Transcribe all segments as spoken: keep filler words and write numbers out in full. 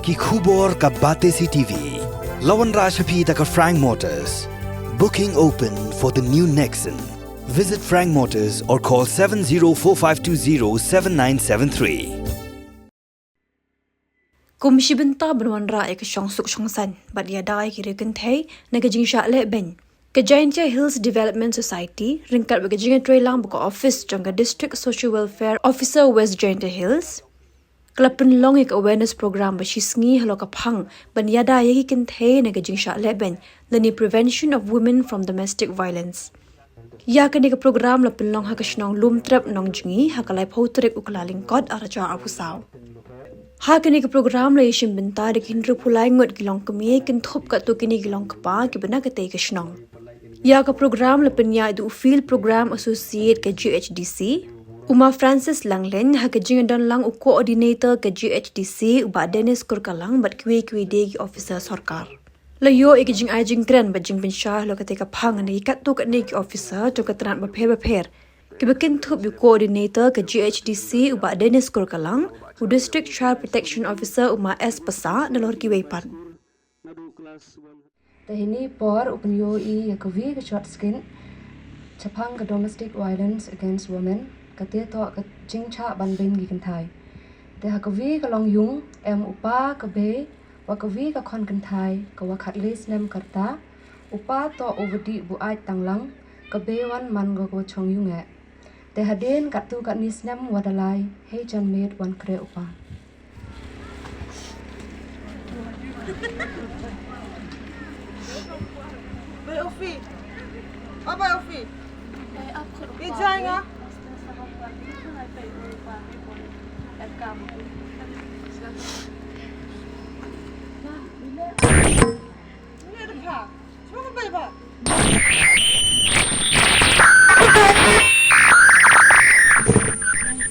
Ki khubor ka Batesi T V. La wanrah sha phi da ka Frank Motors. Booking open for the new Nexon. Visit Frank Motors or call seven zero four five two zero seven nine seven three. Kum shi bynta ban wanrah ïa ka shongsuk shongsaiñ bad ïada ïa ki riewkynthei na ka jingshah lehbeiñ, ka Jaintia Hills Development Society ryngkat bad ka jingïatreilang bad ka ophis jong ka District Social Welfare Officer West Jaintia Hills, ka la pynlong ïa ka awareness program ba shi sngi halor ka phang ban ïada ïa ki kynthei na ka jingshah lehbeiñ lane prevention of women from domestic violence. Ïa kane ka program la pynlong ha ka shnong Lumtrep Nongjngi ha ka laiphew tarik u Kyllalyngkot arhajar arphew saw. Ha kane ka program la ïashim bynta da ki hynriewphew lai ngut ki longkmie kynthup katto katne ki longkpa kiba na katei ka shnong. Ïa ka program la pynïaid da u Field Program Associate ka G H D C, u Ma Francis Langlein, ha ka jingdon lang u Coordinator ka G H D C, u Bah Dennis Kurkalang bad kiwei kiwei de ki officer sorkar. La ïoh ïa ka jingai jingkren bad jingpynshai halor katei ka phang na ki katto katne ki officer jong ka tnat bapher bapher, kiba kynthup ïa u Coordinator ka G H D C, u Bah Dennis Kurkalang, u District Child Protection Officer, u Ma S Passah, nalor kiwei pat. Te hini por u pynïohi ïa kawi ka short skit shaphang ka domestic violence against women, kata toh ka jingshah ban beiñ ki kynthai. Te ha kawi ka longïing em u pa, ka bei, wa kawi ka khon kynthai kawa khatlai snem ka rta. U pa toh uba dih buaid tang lang, ka bei wan man ko kawa shong ïing eh. Te hadien katto katne snem wa da lai, hei jan miet wan khreh u pa. Bei Ofi. O bei Ofi. Bi jai nga. Ni de ka. Shu ka bei ba.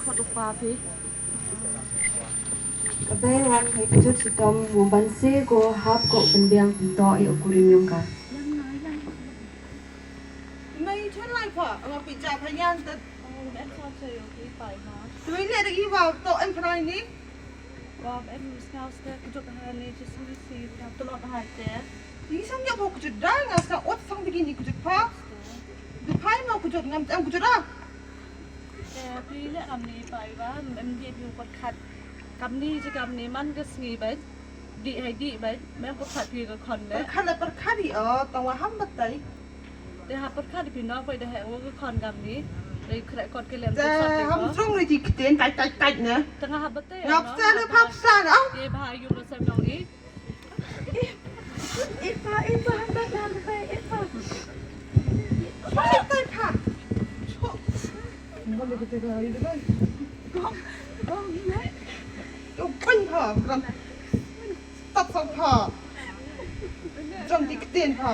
Khot u pa phi. Ka bei wan hei kjut shitom, u Banse ko hap ko pynbiang pyntoh ïa u kurim jong ka. Nai chon lai pha, nga pi ja pha yan tat. Em sa che yo ki pai ma. Tu ni ada ki wa to em pha ni. Wa em sngap ste kjut ha ni, just ni si ka tlot ha te. Ni sang ya bo kjut da, nga sa ot sang bikini kjut pha. Du phai ma kjut, ngam em kjut da. Te phi leh kamni pa i ba, em dei phi pyrkhat. Kamni, je kamni man ka sngi bad. Dih hai dih bad, mem pyrkhat phi ka khon leh. Pyrkhat leh pyrkhat dih, oh, tang wa ham batai. Te ha pyrkhat dih phi noh, phi da hai wa ka khon kamni. Dei khreh kot ki lem. Te pyrkhat dih ham ko. Strong dih ktien, tait, tait, tait ne. Tang ha batai. Ngap sa ne, pap sa ne, oh. Te ba yu lo sa nong i. Ipa, ipa, hamba kan, ipa. Ipa, ipa. Chok. Ngam dei kita ka, ini kan. Gong, gong, ini. Yo, pan pha, kan. Tat sa pha. Jam di ktien pha.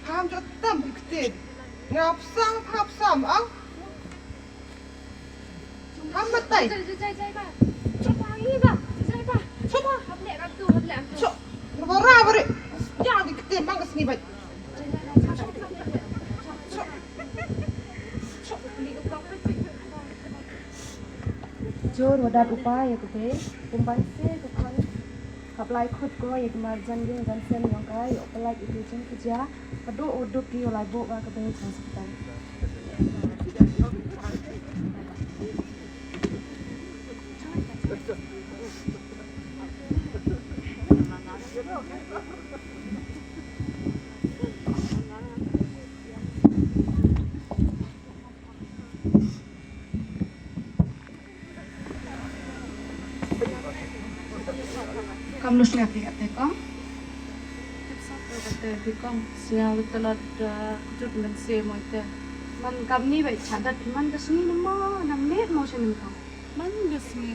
Pha, jam tam di ktien. Ngap sang, pha, sam, ah. Ham batai. Jai, jai, jai, ba. Chop hangi, ba. Jai, jai, ba. Chop. Hap leh ram tu, hap leh ram tu. Chop. Bara, bara. Ya, di kete mang ka sngi, bai. Jai, jai, jai, jai. Chop. Chop. Jor wa dat u pa ïa ka bei, kumban se ka khon. Hap lai khut ko ïa ki marjan ïing jan sem jong ka, ïoh pynlait ïa ki jingkyrkhu. Haduh u duk ki ïoh lai buh ka bei jong sngewthuh. Kam lu sngap ïa kata kong. Kata kong sngap ïa kata lot, eh, kjut men se mo ite. Man kamni bai chadat man ka sngi na mo na met mo sngap kong. Man ka sngi.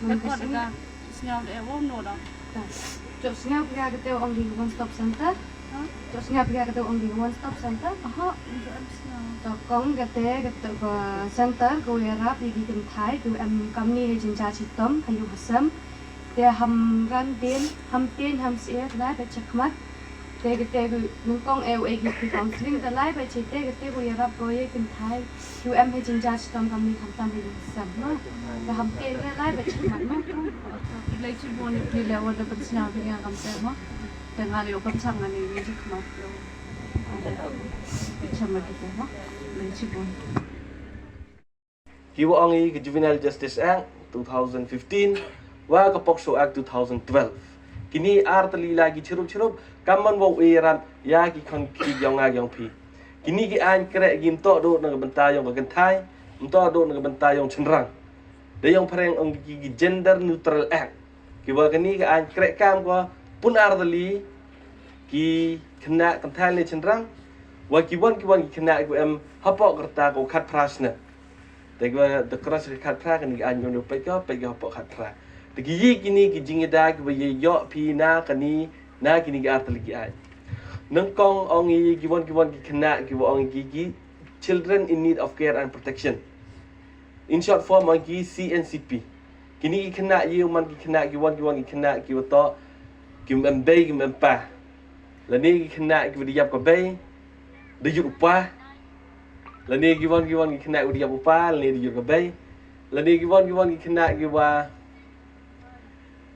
Man ka sngi. Sngap de wo no da. Chok sngap ïa kata ong di one stop center. Chok sngap ïa kata ong di one stop center. Aha, ong di one stop. To kong kata kata ka center ko ïarap ïa ki kynthai ko em kamni ha jingja chitom ha ïu ha sem. Te ham ran dien, ham tien, ham sie kata ka chakmat. Te kate ku nyngkong e u e ki counseling te lai ba che te kate ku ïarap ko ïa kynthai. Ku em ha jingjia shitom kam ni khamtam ha jingsem mo. Ka ham te ne lai ba che mat mo. Lai chi bun ni le wa da ban sñiaw ni kam te mo. Te nga le kam chang nga ni ni chi kmat lo. Te chama kite mo. Lai chi bun. Ki wa ong i ka Juvenile Justice Act two thousand fifteen wa ka POCSO Act two thousand twelve. Kini ar tylli la ki chirup chirup kam man wa u ïarap ïa ki khon ki jong nga jong phi. Kini ki aiñ kreh ki mtoh dot na ka bynta jong ka kynthai, mtoh dot na ka bynta jong chynrang. Da jong phareng ong ki, ki Gender Neutral Act. Ki wa kini ki aiñ kreh kam ko pun ar tylli ki khynnah kynthai ne chynrang. Wa ki wan ki wan ki khynnah ki em hapoh ka rta ko khatphra snem. Te ki wa da cross ki khatphra kini ki aiñ jong peit ko peit ko hapoh khatphra. Te ki yi kini ki jingïada ki wa ye ïoh phi na kini na kini ki ar tylli ki aiñ. Nyngkong ong i ki wan ki wan ki khynnah ki wa ong ki ki Children in Need of Care and Protection. In short form ong ki C N C P. Kini ki khynnah ïa u man ki khynnah ki wan ki wan ki khynnah ki wa toh ki em bei ki em pa. Lane ki khynnah ki wa da ïap ka bei da yut u pa. Lane ki wan ki wan ki khynnah ki wa da ïap u pa lane da yut ka bei. Lane ki wan ki wan ki khynnah ki wa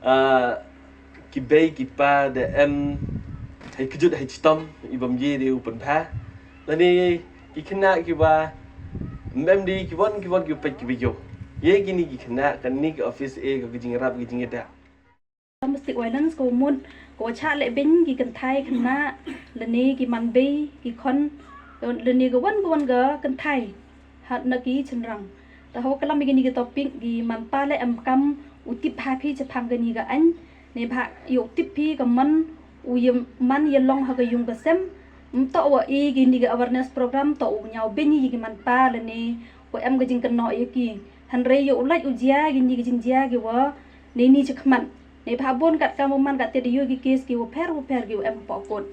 ah, ki bei ki pa da em hei kjut hei chitom i bam ye de u pynpha. Lane ki khynnah ki wa mem de ki wan ki wan ki peit ki wa yo. Ye kini ki khynnah kani ki office e ka jingïarap ki jingïada. Domestic violence ko mut ko chah leh beiñ ki kynthai khynnah lane ki man bei ki khon lane ka wan ka wan ka kynthai. Hat na ki chynrang. Ta ho kalam kini ki topic ki man pa le em kam u tip ha phi chaphang kini ka aiñ. Ne bha ïoh tip phi ka man u ye man ye long ha ka yung ka sem. Mtoh wa i kini ka awareness program toh u ñiaw beiñ ïa ki man pa lane wa em ka jingkynnoh ïa ki. Hynrei ïoh u lait u jia kini ka jingjia ki wa ne ni chakhmat. Ne bha bun kat kam u man kat te da ïoh ki case ki wa pher wa pher ki wa em poh kot.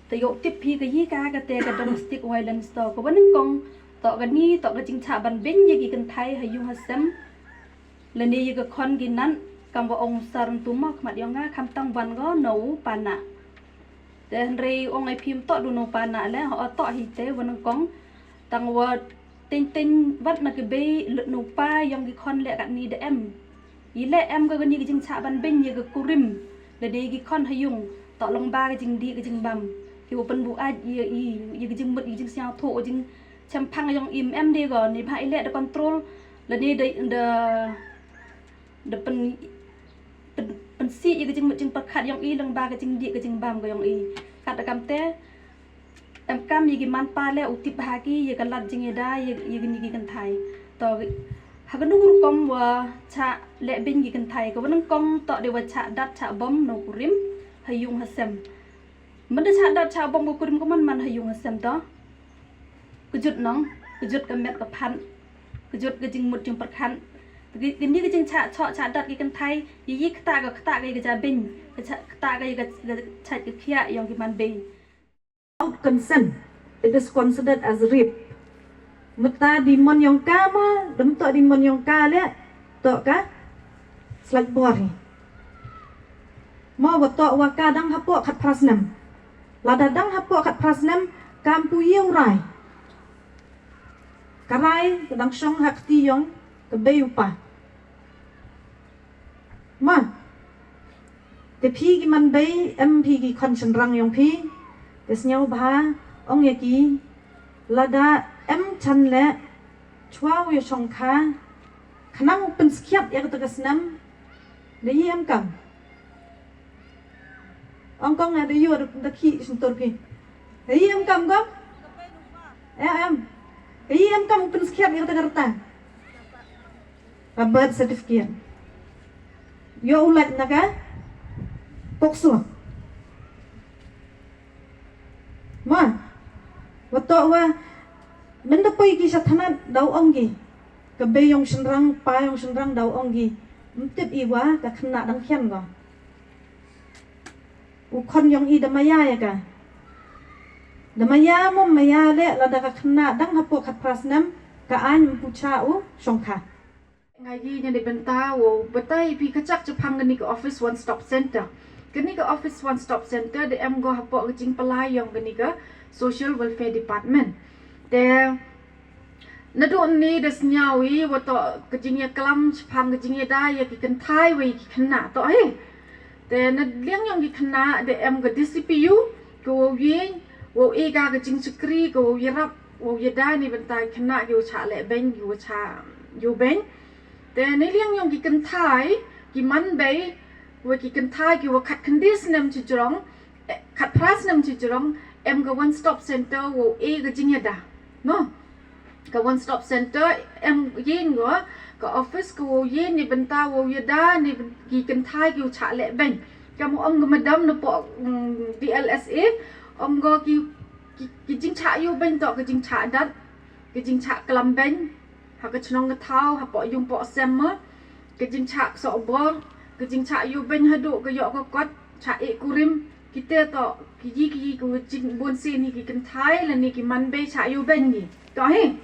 Te ïoh tip phi ka yi ka kate ka domestic violence to ka wa nyngkong to kani to ka jingchah ban beiñ ïa ki kynthai ha yung ha sem. Lane ïa ka khon ki nat kam wa ong sar ntu ma khmat yong nga khamtam wan go na u pa na. Te hynrei ong ai phim to du na u pa na le ho to hi te wa nyngkong tang wa teng teng wat na ki bei lut na u pa yong ki khon le kat ni da em. I le em ka kani ka jingchah ban beiñ ïa ka kurim da dei ki khon ha yung toh long ba ka jingdih ka jingbam ki wa pynbuaid ïa i ïa ka jingmut ïa ka jingsñiawthuh ïa ka jingchemphang yong i em de ko ne bha i le da control lane da da da pyn pyn pynsih ïa ka jingmut jingpyrkhat yong i long ba ka jingdih ka jingbam ka yong i kat da kam te. Em kam ïa ki man pa le u tip ha ki ïa ka lad jingïada ïa ïa kini ki kynthai. To ha kanu ka rukom wa chah leh beiñ ki kynthai ka wa nyngkong to de wa chah dat chah bom na u kurim ha yung ha sem. Mynta chah dat chah bom ka kurim ka man man ha yung ha sem to. Kjut nong kjut ka met ka phan kjut ka jingmut jingpyrkhat. Kini ka jingchah choh chah dat ki kynthai ïa ïa kata ka kata ka ïa ka ja beiñ ka chah kata ka ïa ka chah ka khiah yong ki man bei. Without consent, it is considered as rape. Mynta di mon yong ka ma dam to di mon yong ka le to ka slak bor hi. Ma wa to wa ka dang hapoh khatphra snem. Lada dang hapoh khatphra snem kam pu ïa u rai. Ka rai ka dang shong ha kti yong ka bei u pa. Ma te phi ki man bei em phi ki khon shynrang yong phi. Te sñiaw bha ong ïa ki lada em chan le chwa u ïa shongkha khnang u pynskhiat ïa kata ka snem. Da ïa em kam ong kong da ïa da khi shyntur phi. Da ïa em kam kong em em da ïa em kam u pynskhiat ïa kata ka rta. Ka birth certificate ïoh u lait na ka POCSO. Ma wa to wa mynta poi ki sha thanat daw ong ki ka bei yong shynrang pa yong shynrang daw ong ki mtip i wa ka khynnah dang khian ko. U khon yong i da maya ïa ka da maya mo maya le lada ka khynnah dang hapoh khatphra snem ka aiñ mpu cha u shongkha. Nga yi ñane bynta u batai phi ka chak chaphang kani ka office one stop center. Kani ka office One Stop Center da em go hapoh ka jingpalai yong kani ka Social Welfare Department. Te naduh ni da snyawi wa toh ka jingïaklam shaphang ka jingïada ïa ki kynthai wa ïa ki khynnah toh hi. Te na liang yong ki khynnah da em ka D C P U ka wow ïeng wow e ka ka jingshakri ka wow ïarap wow ïada ni bynta ki khynnah ki wa chah leh beiñ ki wa chah ïoh beiñ. Te na liang yong ki kynthai ki man bei wa ki kynthai ki wa khat khyndai snem chi jrong, eh, khat phra snem chi jrong em ka One Stop Center wow e ka jingïada. No. Ka One Stop Center em ïeng go ka office ka wow ïeng ni bynta wow ïada ni byn- ki kynthai ki wa chah leh beiñ. Kam ong ka madam na poh mm, D L S A ong go ki ki, ki jingchah ïoh beiñ toh ka jingchah dat, ka jingchah klam beiñ ha ka chnong ka thaw, hapoh yung poh sem ma, ka jingchah ksoh bor, ka jingchah ïoh beiñ haduh ka ïoh ka kot, chah eh kurim, kita toh ki yi ki yi ka jing bun sien hi ki kynthai lane ki man bei chah ïoh beiñ ni. Toh hi.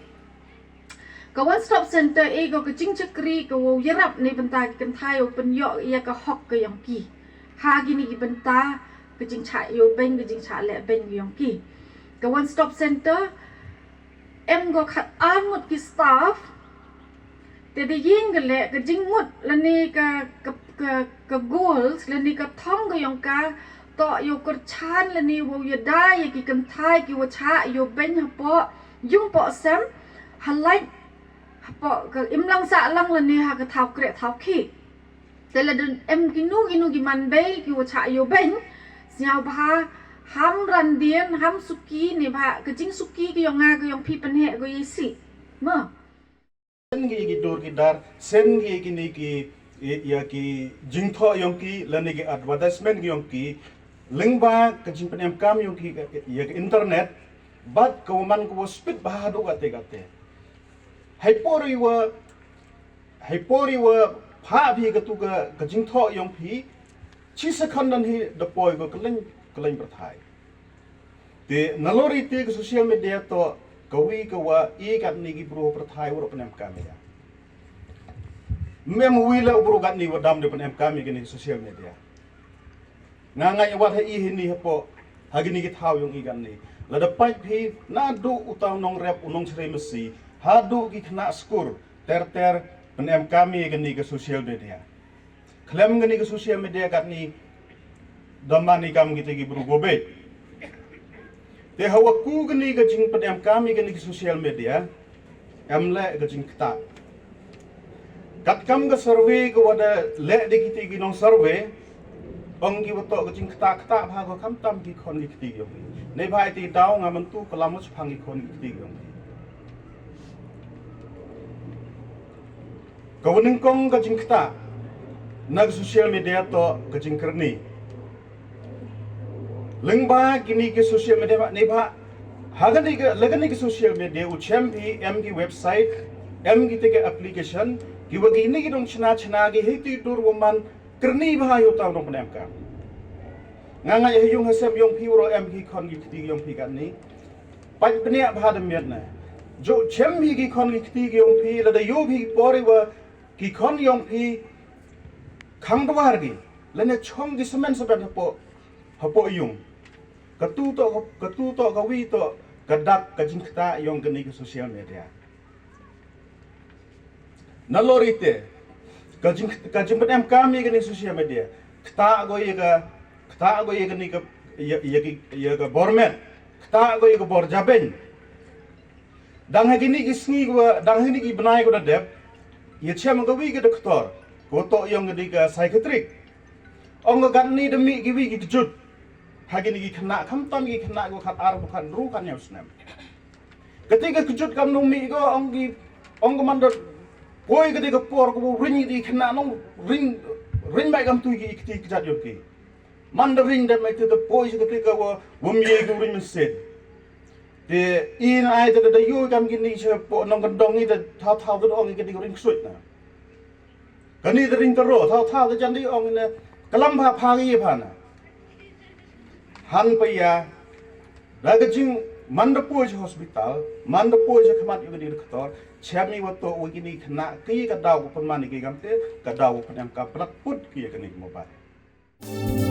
Ka One Stop Center e go ka jingchakri ka wow ïarap ni bynta ki kynthai wow pynïoh ïa ka hok ka yong ki. Ha kini ki bynta ka jingchah ïoh beiñ ka jingchah leh beiñ ka yong ki. Ka One Stop Center em go khat ar ngut ki staff. Te da ïeng ka leh ka jingmut lane ka ka ka, ka goals lane ka thong ka yong ka toh ïoh kyrchan lane wow ïada ïa ki kynthai ki wa chah ïoh beiñ hapoh yung poh sem, halait hapoh ka imlang sahlang lane ha ka thaw kreh thaw khih. Te la don em kinu kinu ki man bei ki wa chah ïoh beiñ, sñiaw bha ham ran dien ham suki ne bha ka jingsuki ka yong nga ka yong phi pynheh ko ïa si. Ma. Send ki ki dur ki dar, send ki kini ki ïa ki jingthoh yong ki lane ki advertisement yong ki lyngba ka jingpynemkam yong ki ïa ka internet. Bad ka wa man ka wa speed bha haduh kate kate. Hai por i wa hai por i wa pha phi ka tu ka ka jingthoh yong phi chi second nan hi da poi ko ka leng ka leng pyrthai. Te nalor ite ka social media toh ka wi ka wa i kat ni ki bru pyrthai wa pynemkam ïa. Mem wi la bru kat ni wa dam da pynemkam ïa kani social media. Nga ngai wat ha i hi ni hapoh ha kini ki thaw yong i kat ni. Lada pait phi naduh u taw nong rep u nong chre masi haduh ki khynnah skur ter ter pynemkam ïa kani ka social media. Khlem kani ka social media kat ni da man i kam kite ki bru go beit. Te hawa ku kani ka jingpynemkam i kani ka social media em leh ka jingktah. Kat kam ka survey ka wa da leh da kite ki nong survey ong ki wa toh ka jingktah ktah bha ko kam tam ki khon ki kti ki ong. Nei bha ite daw nga man tu ka lam wa chapang ki khon ki kti ki ong. Ka wa nyngkong ka jingktah na ka social media toh ka jingkyrni. Lyngba kini ki social media ba ni ba ha kani ka la kani ki social media u chem phi em ki website em ki te ki application ki wa kini ki dong chna chna ki hei ti dur wa man kyrni ba ha yu taw dong pynemkam. Nga nga hei yung ha sem yong phi u ro em ki khon ki kti yong phi kani. Pait bniah bha da miat na. Jo chem hi ki khon ki kti ki yong phi la da yo phi por i wa ki khon yong phi khang dwar ki. La ne chong ki semen semen hapo hapo yung. Ka tu to ka tu to ka wi to ka dak ka jingkta yong kani ka social media. Na lori te ka jing ka jingpynemkam ïa kani social media. Kta go ïa ka kta go ïa kani ka ïa ïa ki ïa ka bormet. Kta go ïa ka bor jaben. Dang ha kini ki sngi ko dang ha kini ki bnai ko da dep. Ïa chem ka wi ka doktor ko to ïong kani ka psychiatric. Ong ka gat ni da mi ki wi ki kjut. Ha kini ki khynnah khamtam ki khynnah ko khat ar ko khat ru khat ñiew snem. Kati ka kjut kam nong mi ko ong ki ong ka man da poi kati ka por ko ring di khynnah nong ring ring mai kam tu ki kti kjat ïong ki. Man da ring da mai te da poi shi kati ka wa wum ye ko ring men set. Te in ai te da yu kam kini shi po nong ka dong i da thaw thaw da ong kati ka ring ksuit na. Kani da ring taro thaw thaw da jan di ong ne kalam pha pha ye pha na. Han pa ya da ka jing man da poi shi hospital man da poi shi khmat yu kani doktor chem i wa to wa kini khna ki ka daw ko pynman ki kam te ka daw ko pynam ka plat put ki kani mobile.